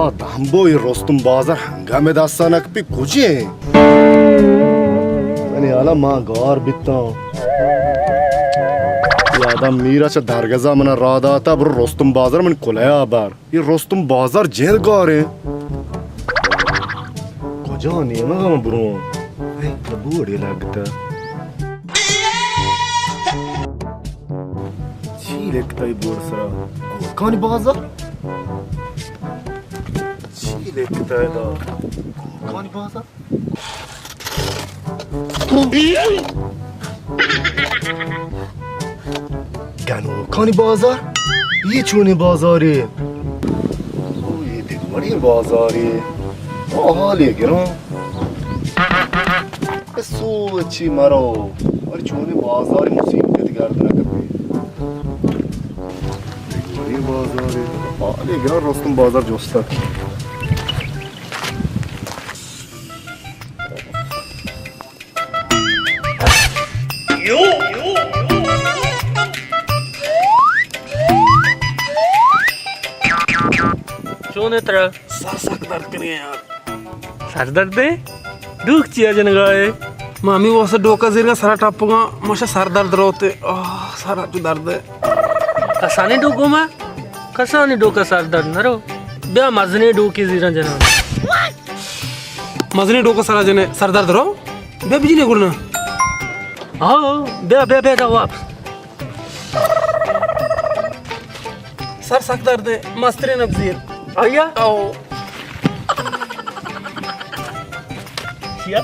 دمبو، اے رستم بازار ہنگامے دستا نہ کپی، کجے؟ منی حالا ما گار بیتاں۔ اے آدم میرا چہ درگزا منا راہ داتا، برو رستم بازار من کلیا بر۔ اے رستم بازار جند گاریں۔ کجا نیمگا من برواں؟ اے، بورڈے لگتا۔ چی لکھتا اے بورڈ سرا؟ گورکانی بازار؟ چی لکھتا ادا؟ گورکانی بازار؟ گنوکانی بازار؟ اے چونیں بازارے؟ او، اے دگہ وڑیں بازارے۔ آ، حالے گراں۔ اے سوچی مرو، اور چونیں بازار مصیبت گرد نہ کپی۔ بڑی بازاری۔ آ، اے گران رستم بازار جوستا۔ چون ترا؟ سر سک درد کنی یار۔ سر درد ہے؟ ڈوک چیا جنگا ہے؟ ما ہمیں واسطہ ڈوکا زیرگا سرا ٹپگا، ماشا سر درد روتے۔ آہ، سر چو درد ہے۔ کسانی ڈوکو ما؟ کسانی ڈوکا سر درد نہ رو۔ بیا مزنی ڈوکی زیرا جنا۔ مزنی ڈوکا سرا جنے سر درد رو؟ بیا بجنے گڑنا۔ ہاں، بیا، بیا، بیا، دا واپس۔ سر سک درد ہے، مسترین اب زیر۔ آیا؟ او۔ چیا؟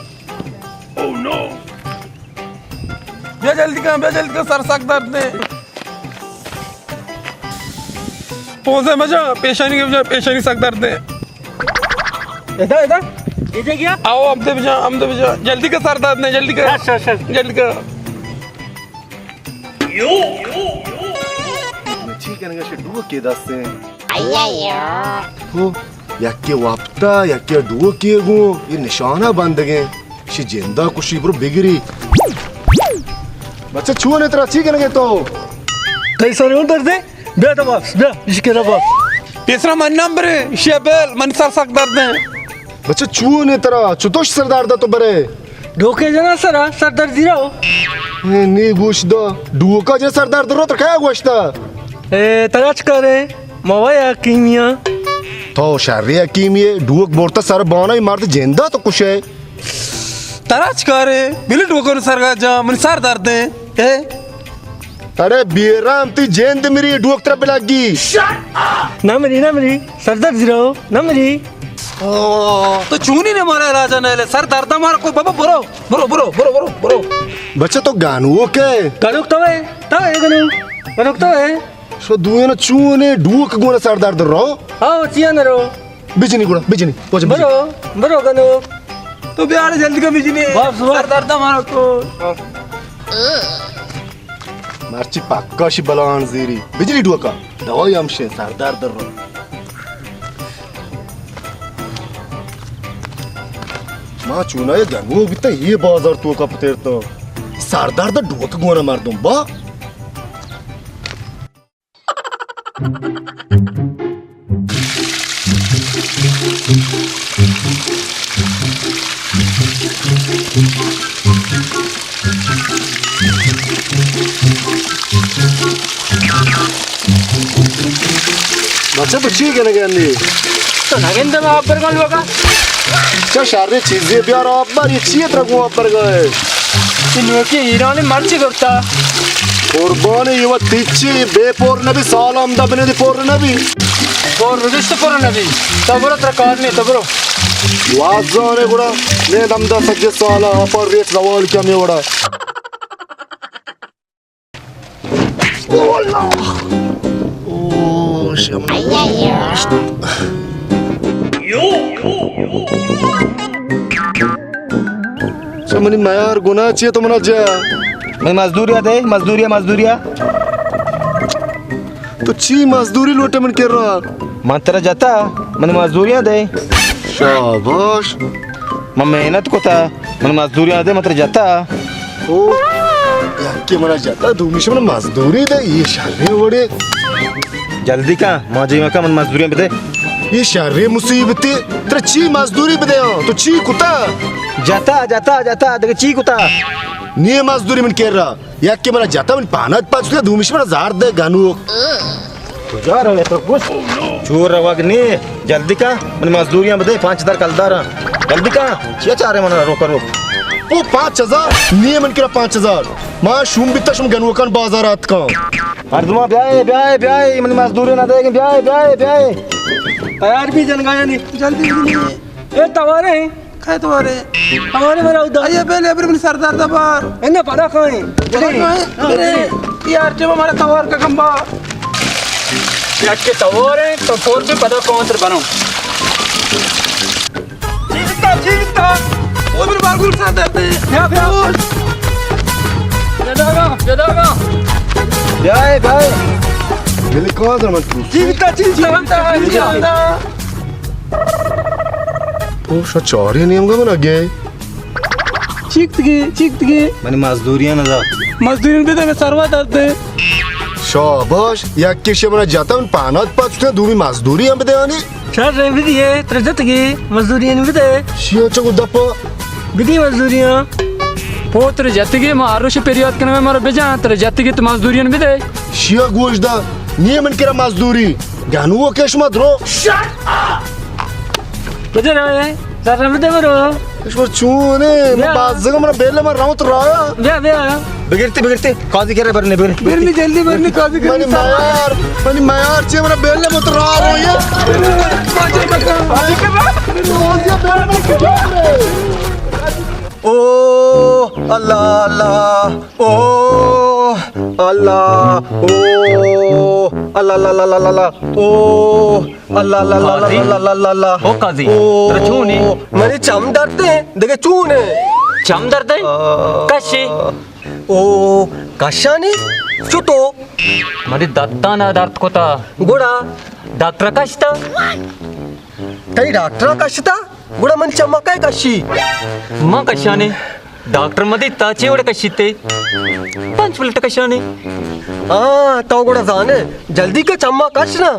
او نو۔ بیا جلدی کن، بیا جلدی کن، سر سک درد ہے۔ پوزے مجا، پیشانی کے بجا، پیشانی سک درد ہے۔ ادا، ادا۔ ادا کیا؟ آؤ، ہم دے بجا، ہم دے بجا۔ جلدی کن سر درد ہے، جلدی کن۔ اچھا، اچھا۔ جلدی کن۔ چی کنگا شی ڈوکے دستیں؟ ہو، یکے وپتا، یکے ڈوکے گوں، اے نشانہ بندگیں۔ شی جندا کشی، برو بگری۔ بچہ چون ترا چی کنگے تو؟ تئی سر اون درد ہے؟ بیا تو واپس، بیا، اشکے را واپس۔ پیسرا من نمبر، شی بیل، من سر سک درد ہے۔ بچہ چون ترا، چتوش سر درد تو برے؟ ڈوکے جنا سرا سر درد زیرا ہو۔ اے نی گوش دا، ڈوکا جنا سر درد رو تو کیا گوشتا؟ اے تراچ کرے، موای حکیمیا۔ تو شر حکیمی، ڈوک بورتا سر بانا، مرد جندا تو کشے۔ تراچ کرے، بلی ڈوکن سرگا جا، من سر درد ہے۔ اے؟ اڑے بیرام، تی جند مری، ڈوک ترا بلگی۔ نہ مری، نہ مری، سر درد زیرو، نہ مری۔ او، تو چونی نے مارا راجا نہ لے، سر درد مار کو بابا، برو، برو، برو۔ بچہ تو گانوک ہے۔ گانوک تو ہے، تو ہے گانوک۔ گانوک تو ہے۔ شو دوینا چونے ڈوک گونا سر درد رو۔ ہاں، چیا نہ رو۔ بجنی گڑا، بجنی۔ واجہ بجنی۔ برو، برو گانوک۔ تو بیار جلدی کا بجنی۔ بس، بس۔ سر درد مار کو۔ مرچی پکا شی بلان زیری۔ بجلی ڈوکا۔ دوائی ہمشے سردار در رو۔ ما چونا یہ گنگو بیتا یہ بازار توکا پتیرتا۔ سردار در ڈوک گونا مردم با۔ بچہ تو چی کنگے انی؟ تو نگندے ما آپ برگان لوگا؟ چا شر چیزے بیار آپ بر، یہ چیئے ترا گوں آپ برگا ہے؟ یہ نوکی ایرانی مرچی گفتا۔ قربان یہ وقت تیچی بے پور نبی، سال ہم دبنے دی پور نبی۔ پور نبی تو پور نبی۔ تو برو ترا کار نہیں، تو برو۔ وازانے گڑا، نے دم دا سجے سالا، پر ریت روال کیا میں وڑا۔ او اللہ! او، شمع۔ چہ منی میار گناہ چیئے تو منا جا؟ منی مزدوریا دے، مزدوریا، مزدوریا۔ تو چی مزدوری لوٹے من کرا؟ من ترا جتا، منی مزدوریا دے۔ شاباش۔ من محنت کتا، منی مزدوریا دے، من ترا جتا۔ او، یکے منا جتا، دومیش منا مزدوری دے، یہ شریں وڑے۔ جلدی کن، ما جی مکن، من مزدوریاں بدے۔ اے شریں مصیبتے، ترا چی مزدوری بدیاں؟ تو چی کتا؟ جتا، جتا، جتا، دگہ چی کتا؟ نی مزدوری من کرا۔ یکے منا جتا، من پانات پچ کتا، دومیش منا زار دے گنوک۔ کجا روے تو گوش؟ چور روگ نی، جلدی کن، من مزدوریاں بدے، پانچ ہزار کلداراں۔ جلدی کن، چیا چارے منا روک روک؟ او پانچ ہزار؟ نی من کرا پانچ ہزار۔ ما شوم بیتا شم گنوکان بازار آتکاں۔ مردماں بیائے، بیائے، بیائے، من مزدوری نہ دے گے، بیائے، بیائے، بیائے۔ تیار بھی جنگایا نہیں۔ جلدی بھی نہیں۔ اے توارے ہیں۔ کئے توارے؟ توارے میرا ادا۔ آئیے پہلے ابر من سردار دا بار۔ انہیں پڑا کھائیں۔ پڑا کھائیں؟ ہاں، ارے، جی۔ یار، جب ہمارا توار کا کمبا۔ یک کے توار ہیں، تو فور بھی پدا کون تر بنو۔ جیتا، جیتا۔ او میرے بالکل سردار دے۔ یا، یا۔ جداگا، جداگا۔ جائے، جائے۔ دل کون تر من تو؟ جیتا، جیتا، جیتا۔ تو شا چارے نیمگا من اگے۔ چیکتگی، چیکتگی۔ منی مزدوریاں ندا۔ مزدوریاں بدے، میں سروا درد دے۔ شاباش، یک کشے منا جاتا من پانات پاچ کتا، دومی مزدوری ہم بدے آنی۔ شر رے بدیے، ترجتگی، مزدوریاں بدے۔ شیو چکو دپا۔ بدی مزدوریاں۔ پوتر جتگی، ما ہر روش پریاد کنگا، مارا بجان، ترجتگی تو مزدوریاں بدے۔ شیا گوش دا، نی من کرا مزدوری۔ گنوکے شما درو۔ Shut up! کجا رہے؟ سر بدے برو۔ شما چون ہے؟ ما بیا۔ باز جگہ منا بیل ما راوت رایا۔ بیا، بیا۔ بگرتے، بگرتے۔ قاضی کرا برنے، بگرتے۔ برنی جلدی برنی، قاضی کرا۔ منی میار، منی میار چے منا بیل مت را رویا۔ قاضی کرا۔ او اللہ اللہ، او اللہ، او اللہ، اللہ، اللہ، اللہ، اللہ، او اللہ، اللہ، اللہ، قاضی؟ اللہ، اللہ، اللہ، اللہ۔ او قاضی، او، ترا چون ہے؟ منی چم درد ہے، دگہ چون ہے؟ چم درد ہے؟ آ، کشی؟ او، کشانی؟ چتو؟ منی دتانا درد کتا۔ گڑا؟ ڈاکٹر کشتا؟ تئی ڈاکٹر کشتا؟ گڑا من چما کئے کشی؟ ما کشانے۔ ڈاکٹر مدی تا چے وڑ کشیتے؟ پنچ منٹ کشانے۔ ہاں، تو گڑا زانے۔ جلدی کا چما کش نا۔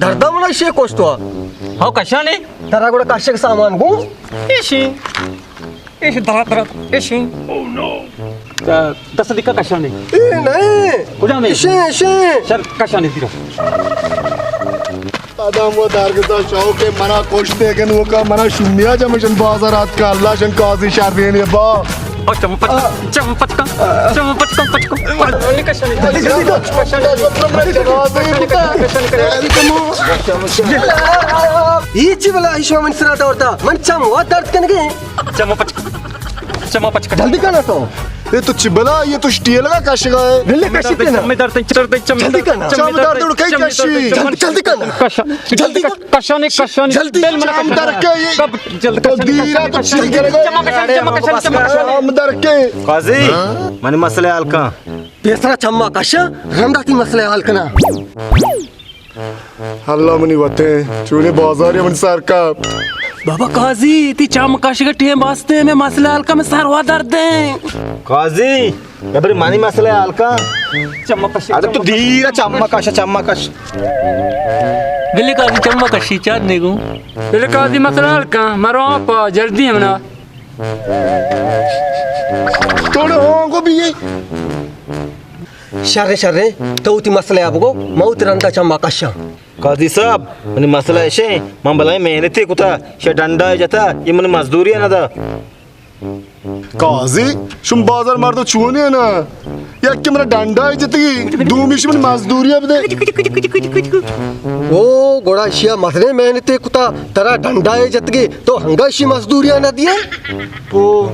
دردا منا شے کوشتوا۔ ہاں، کشانے۔ ترا گڑا کشک سامان گو۔ ایشی۔ ایشی درا درا۔ ایشی۔ دس دقیقہ کشانے۔ اے نہیں۔ کجا میں؟ ایشی، ایشی۔ شر کشانے دیرا۔ آدم و درگزا شوق منا کشتے گنوکا، منا شمیا جمشن بازار آتکا، اللہ شن قاضی شرین با۔ او چم پچ، آ۔ چم پچ کا، آ۔ چم پچ کا، پچ کا۔ جلدی، جلدی۔ یہ چی بلا ایشو من سرا دورتا، من چم و درد کنگے۔ چم پچ، چم پچ کا۔ جلدی کنا تو۔ اے تو چی بلا، یہ تو سٹیل کا کشگا ہے۔ بلے کشتے نا۔ چم درد، چم درد، چم درد۔ جلدی کنا۔ جلدی، جلدی کنا۔ کشا، جلدی کنا۔ کشانے، کشانے۔ جلدی۔ بل منا چم درد کے یہ۔ کب جلد تو کشانے، دیرا تو کشانے، چل گئے۔ چم کشانے، چم کشانے، چم کشانے۔ چم درد کے۔ قاضی، ہاں؟ منی مسئلہ حل کن۔ پیسرا چما کشا، رندا تی مسئلہ حل کنا۔ اللہ منی وطن، چونے بازاری من سر کا۔ بابا قاضی، تی چم کشگ ٹیم باستے میں مسئلہ حل کا، میں سر وا درد ہیں۔ قاضی، گبر منی مسئلہ حل کا۔ چم کش، ارے تو دیر چم کش، چم کش۔ بلے قاضی چم کشی چار نے گو۔ بلے قاضی مسئلہ حل کا، مرو آپ جلدی ہمنا۔ توڑے ہوں گو بھی یہ۔ شر، شر، تو وتی مسئلہ ءَ بگو، ما وتی رندا چما کشاں۔ قاضی صاحب، منی مسئلہ ایش ایں، من بلاہیں محنتے کتا، شہ ڈنڈا ءَ جتا، اے منی مزدوری ءَ نہ دا۔ قاضی، شم بازار مردم چونی نا؟ یکے منا ڈنڈا ءَ جتگی، دومی شی منی مزدوری ءَ بدے۔ او، گڑا اشیا مزنیں محنتے کتا، ترا ڈنڈا ءَ جتگی، تو ہنگا اشی مزدوری ءَ نہ دیے؟ او،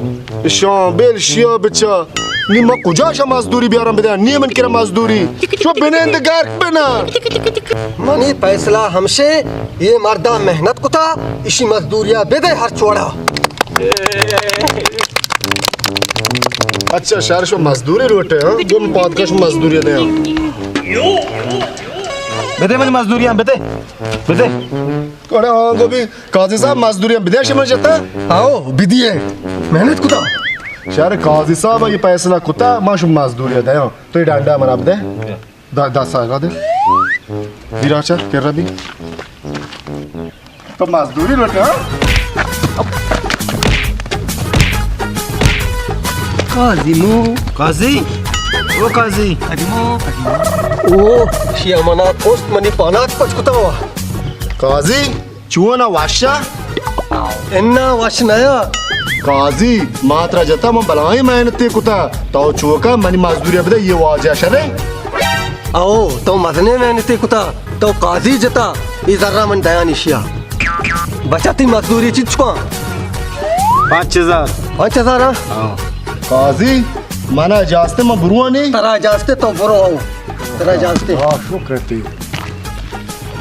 اشاں بیل شیا بچا۔ نی ما کجا شا مزدوری بیاراں بدیاں؟ نی من کرا مزدوری۔ شو بنند گرک بنا۔ منی فیصلہ ہمشے، یہ مردا محنت کتا، اشی مزدوریا بدے ہر چوڑا۔ اچھا، شہر شو مزدوری لوٹے، ہاں؟ گم پادکش مزدوری دے، ہاں؟ بدے منی مزدوریاں، بدے۔ بدے۔ اڑے ہاں، گو بھی قاضی صاحب، مزدوری ہم بدے شما جتا؟ آؤ، بدیے۔ محنت کتا۔ شہر قاضی صاحب، یہ فیصلہ کتا، ما شما مزدوری دے، ہاں۔ تو یہ ڈانڈا منا بدے۔ دا، دا ساگا دے۔ بیراچا، کرا بھی۔ مزدوری لوٹے، ہاں؟ قاضی مو۔ قاضی؟ او قاضی۔ قاضی مو، قاضی مو۔ او، شی امانات پوست منی پانات پچ کتا ہوا۔ قاضی، چون ءَ وش ءَ؟ انا وش نیا۔ قاضی، ما ترا جتا، من بلاہیں محنتے کتا۔ تو چوکا منی مزدوری بدے، یہ واجہ شرے۔ او، تو مزنے محنتے کتا، تو قاضی جتا، یہ ذرا من دیانی شیا۔ بچا تی مزدوری چیز چکا؟ پانچ ہزار۔ پانچ ہزار، ہاں؟ ہاں۔ قاضی، منا اجازت، من بروانی؟ ترا اجازت، تو برو آؤ۔ ترا اجازت۔ ہاں، شکر تی۔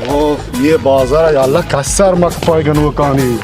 او، یہ بازار یا اللہ کسر مک پای گنوکانی۔